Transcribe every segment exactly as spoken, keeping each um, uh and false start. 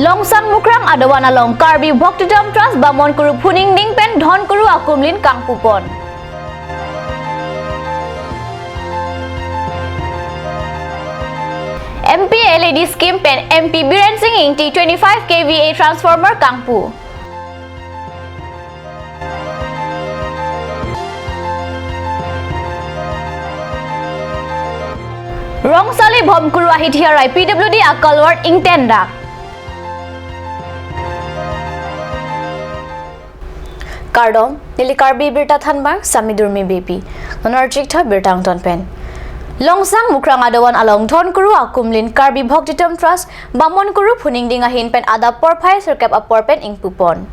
Longsang Mukrang Adavan along Karbi Bhaktitom Trust Bamon Kuru Phuningding pen Dhon Kuru Akumlin kangpupon. M P L A D scheme pen M P Biren Singh Ingti twenty-five K V A transformer kangpu. Rongsali Bhomkuru ahithi arai P W D a culvert ingtendak. Kardom, neli Karbi Birta Thanbang, Sami Durmi Beypi. Non archik tha birta angton pen. Longsang Mukrang Adavan along Dhon Kuru Akumlin Karbi Bhaktitom Trust Bamon Kuru Phuningding ahin pen adap porphai sirkep apor pen ingpupon.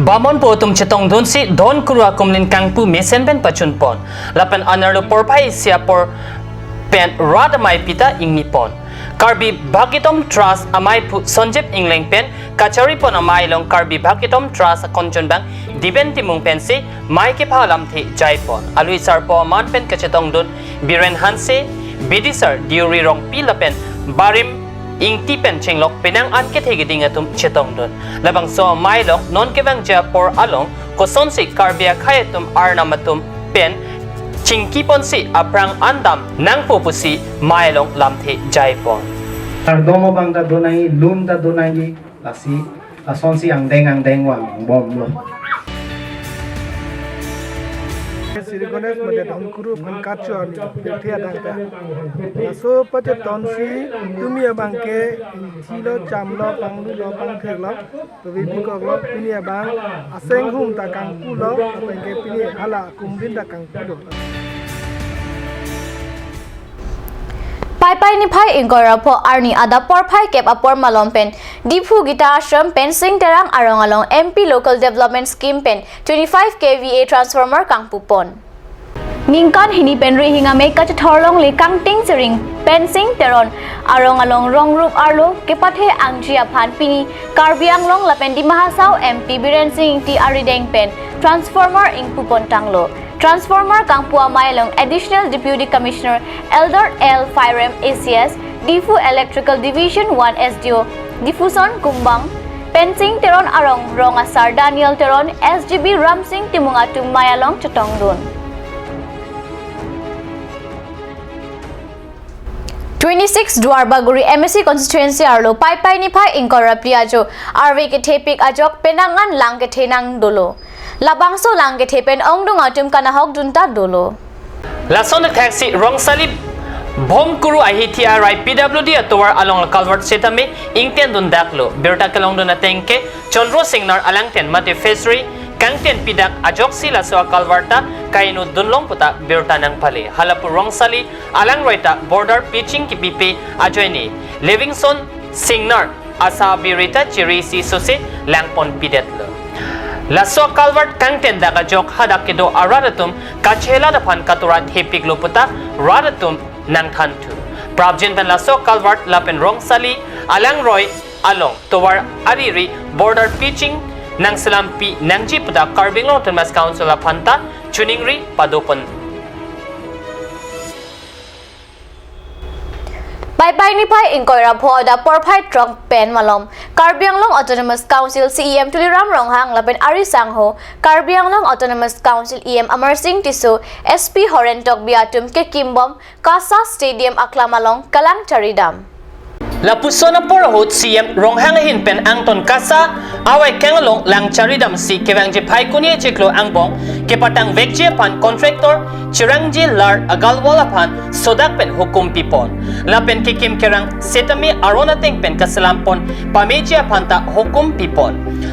Bamon pu atum chetongdunsi Dhon Kuru Akumlin kangpu mesen pen pachunpon. Lapen anerlo porphai isi apor pen rat amei pita ingmipon. Karbi Bhaktitom Trust ameiphu Sonjip Engleng pen kacharipon amei along Karbi Bhaktitom Trust akonchunbang Diben Timung pensi mei kepha alamthe jaipon. Alui sarpo aman pen kachetongdun Biren Hanse, Bidisar Deuri Rongpi lapen Barim Ingti pen chenglok penang an kethe keding atum chetongdun. Labangso amei along non kevangji apor along kosonsi Karbi akhei atum arnam atum pen chingkiponsi aphrang an dam nangpo pusi mei along lamthe jaipon. Kardom abang ta do nangji, lun ta do nangji, lasi lasonsi angdeng angdeng vangbomlo. Sri Ganesh Mandir Dhon Kuru aphan kacho arni pirthe adang ta. Laso pachetonsi tumi abang ke inthilo, chamlo, panglulo, pangtheklo, tovi bikoklo, pini abang asenghum ta kangpulo, lapen ke pini hala akumlin ta kangpulo. Paipai niphai ingkoi ra pho arni adap porphai kep apor malom pen Diphu Gita Ashram Pensing Terang arong along M P Local Development Scheme pen twenty-five K V A transformer kangpupon. Ningkan hini pen rihing amei kachethor longle kangting siring Pensing Teron arong along rong rup arlo kepathe angji aphan pini Karbi Anglong lapen Dima Hasao M P Biren Singh Ingti arideng pen transformer ingpupon tanglo. Transformer kangpu amei along Additional Deputy Commissioner Elder L Phairem A C S, Diphu Electrical Division one S D O, Diphuson Kumbang, Pensing Teron arong rong asar Daniel Teron, S G B Ramsing Timung atum mei along chetongdun. Twenty-six Duarbagori M A C constituency arlo Paipai niphai ingkoi ra phli ajo arve kethepik ajok penang an lang kethenang dolo. Labangso lang kethe pen ongdung atum kanahok dunta dolo. Lason thaksi Rongsali Bhomkuru ahithi arai P W D atovar along culvert setame ingten dundaklo. Birta kelongdun ateng ke Chandra Singnar alangten mate fishery kangten pidak ajoksi laso culvert ta kainu dunlong puta birta nangpale. Halapu Rongsali alangroi ta border pitching kipipe ajoine Livingstone Singnar asa birta chiri si sose langpon pidetlo. Laso culvert kangten dak ajok hadak kedo arat atum kachelat aphan katura thepiklo puta rat atum nangthanthu. Prapjin pen laso culvert lapen Rongsali alangroi along tovar ariri border pitching nangselampi nangji puta Karbi Anglong Autonomous Council aphan ta choningri padopon. Paipai niphai ingkoi ra pho adap porphai throk pen malom Karbi Anglong Autonomous Council C E M Tuliram Ronghang lapen ari sangho Karbi Anglong Autonomous Council E M Amarsing Tisso, S P Horen Tokbi atum kekimbom KASA Stadium aklam along kalang charidam. Lapuson apor ahut C E M Ronghang ahin pen angton KASA aveikang along lang charidamsi kevangji Phaikuni achiklo angbong kepatangvekji aphan contractor Chirangji Lal Agarwal aphan sodak pen hukum pipon. Lapen kekim kerang setame aron ateng pen kaselampon pameji aphan ta hukum pipon.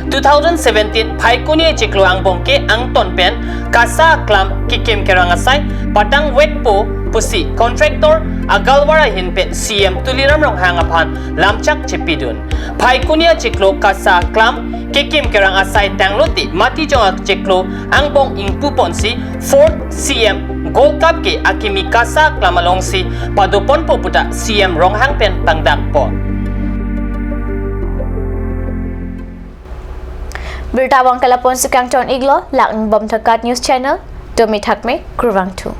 Two thousand seventeen Phaikuni achiklo angbong ke angton pen KASA aklam kekim kerang asai patangvekpo pusi contractor Agarwal ahin pen C E M Tuliram Ronghang aphan lamchak chepidun. Phaikuni achiklo KASA aklam kekim kerang asai tanglo te Matijong achiklo angbong ingpuponsi fourth C E M Gold Cup ke akimi KASA aklam alongsi padoponpo puta C E M Ronghang pen pangdakpon. Birta abang ke lapu-ansi kangton-iklo, langdunbom tha KAT News Channel, tumi thakme, kurvangthu.